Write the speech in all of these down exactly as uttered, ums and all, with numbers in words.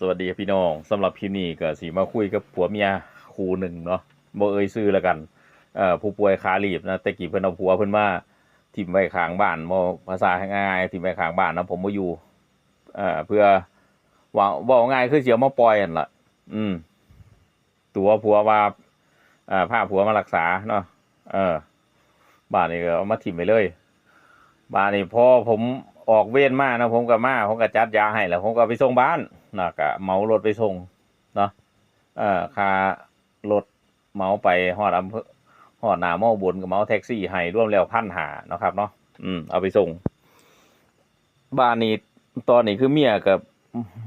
สวัสดีพี่น้อง สำหรับคลิปนี้ก็สิมาคุยกับผัวเมียคู่หนึ่งเนาะ บ่เอ่ยชื่อแล้วกัน เอ่อ ผู้ป่วยขาลีบนะ แต่กี้เพิ่นเอาผัวเพิ่นมาถิ่มไว้ข้างบ้าน บ่ ภาษาง่ายๆ ถิ่มไว้ข้างบ้านนะ ผมบ่อยู่ เอ่อ เพื่อ ว่า เว้าง่ายคือสิเอามาปล่อยหั่นล่ะ อืม ตั๋วผัวว่า เอ่อ พาผัวมารักษาเนาะ เออ บาดนี้ก็เอามาถิ่มไปเลย บาดนี้พอผมออกเวรมานะ ผมก็มา ผมก็จัดยาให้แล้ว ผมก็เอาไปส่งบ้านนะ ก็เหมารถไปส่งเนาะ เอ่อ ค่ารถเหมาไปฮอดอำเภอ ฮอดหน้ามออุบลก็เหมาแท็กซี่ให้ รวมแล้วพันห้าเนาะครับเนาะ อืม เอาไปส่ง บาดนี้ ตอนนี้คือเมียก็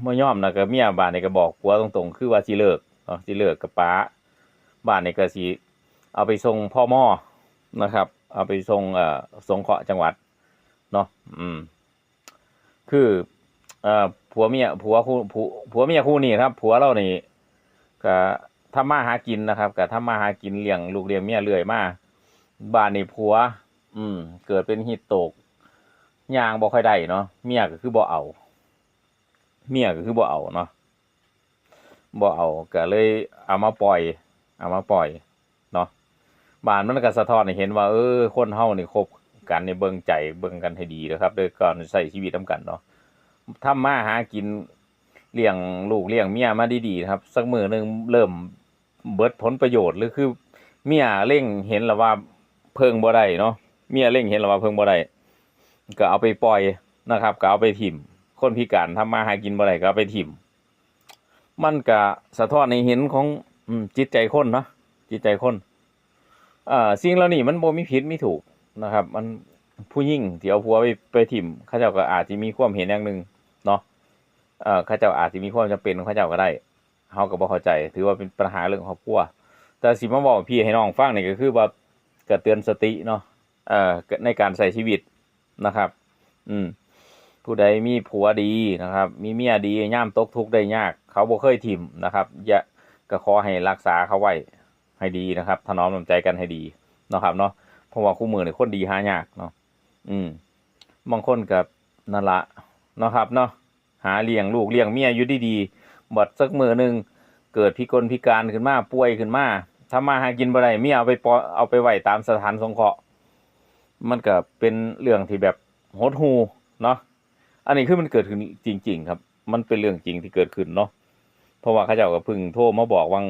บ่ยอมนะ ก็เมียบาดนี้ก็บอกผัวตรงๆ คือว่าสิเลิกเนาะ สิเลิกกับปะ บาดนี้ก็สิเอาไปส่ง พม. นะครับ เอาไปส่ง เอ่อ สงเคราะห์จังหวัดเนาะ อืม คือ เอ่อ ผัวเมีย ผัวคู่ ผัว ผัวเมียคู่นี้ครับ ผัวลาวนี่ก็ทำมาหากินนะครับ ก็ทำมาหากินเลี้ยงลูกเลี้ยงเมียเรื่อยมา บาดนี้ผัว อืม เกิดเป็นฮีทสโตรก ย่างบ่ค่อยได้เนาะ เมียก็คือบ่เอา เมียก็คือบ่เอาเนาะ บ่เอา ก็เลยเอามาปล่อย เอามาปล่อยเนาะ บาดมันก็สะท้อนให้เห็นว่า เออ คนเฮานี่คบกันนี่เบิ่งใจ เบิ่งกันให้ดีนะครับ โดยการใช้ชีวิตนำกันเนาะ ทำมาหากิน เลี้ยงลูกเลี้ยงเมียมาดีๆนะครับ สักมื้อหนึ่งเริ่มเบิดผลประโยชน์ หรือคือเมียเล็งเห็นแล้วว่าเพิ่งบ่ได้เนาะ เมียเล็งเห็นแล้วว่าเพิ่งบ่ได้ ก็เอาไปปล่อยนะครับ ก็เอาไปถิ่ม คนพิการทำมาหากินบ่ได้ก็เอาไปถิ่ม มันก็สะท้อนให้เห็นของ อืม จิตใจคนเนาะ จิตใจคน เอ่อ สิ่งเหล่านี้มันบ่มีผิดมีถูกนะครับ มัน ผู้หญิงที่เอาผัวไป ไปถิ่ม เขาเจ้าก็อาจสิมีความเห็นอย่างหนึ่งเนาะ เอ่อ เขาเจ้าอาจสิมีความจำเป็นของเขาเจ้าก็ได้ เฮาก็บ่เข้าใจ ถือว่าเป็นปัญหาเรื่องครอบครัว แต่สิมาเว้าให้พี่ให้น้องฟังนี่ก็คือว่า ก็เตือนสติเนาะ เอ่อ ในการใช้ชีวิตนะครับ อืม ผู้ใดมีผัวดีนะครับ มีเมียดี ยามตกทุกข์ได้ยาก เขาบ่เคยถิ่มนะครับ อย่า ก็ขอให้รักษาเขาไว้ให้ดีนะครับ ถนอมน้ำใจกันให้ดีเนาะครับเนาะ เพราะว่าคู่มื้อนี่คนดีหายากเนาะ อืม บางคนก็นั่นละเนาะครับเนาะ หาเลี้ยงลูกเลี้ยงเมียอยู่ดีๆ บัดสักมื้อหนึ่งเกิดพิกลพิการขึ้นมา ป่วยขึ้นมา ทำมาหากินบ่ได้ เมียเอาไปปล่อย เอาไปไว้ตามสถานสงเคราะห์ มันก็เป็นเรื่องที่แบบหดหู่เนาะ อันนี้คือมันเกิดขึ้นจริงๆครับ มันเป็นเรื่องจริงที่เกิดขึ้นเนาะ เพราะว่าเขาเจ้าก็เพิ่งโทรมาบอกวัง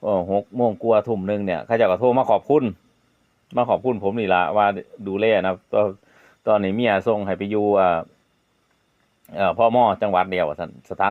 เอ่อ หกโมงกว่าทุ่มหนึ่งเนี่ย เขาเจ้าก็โทรมาขอบคุณ มาขอบคุณผมนี่ล่ะ ว่าดูแลนะ ตอน ตอนนี้เมียส่งให้ไปอยู่ อ่า เอ่อ พม. จังหวัดเดียว ว่าซั่น สถาน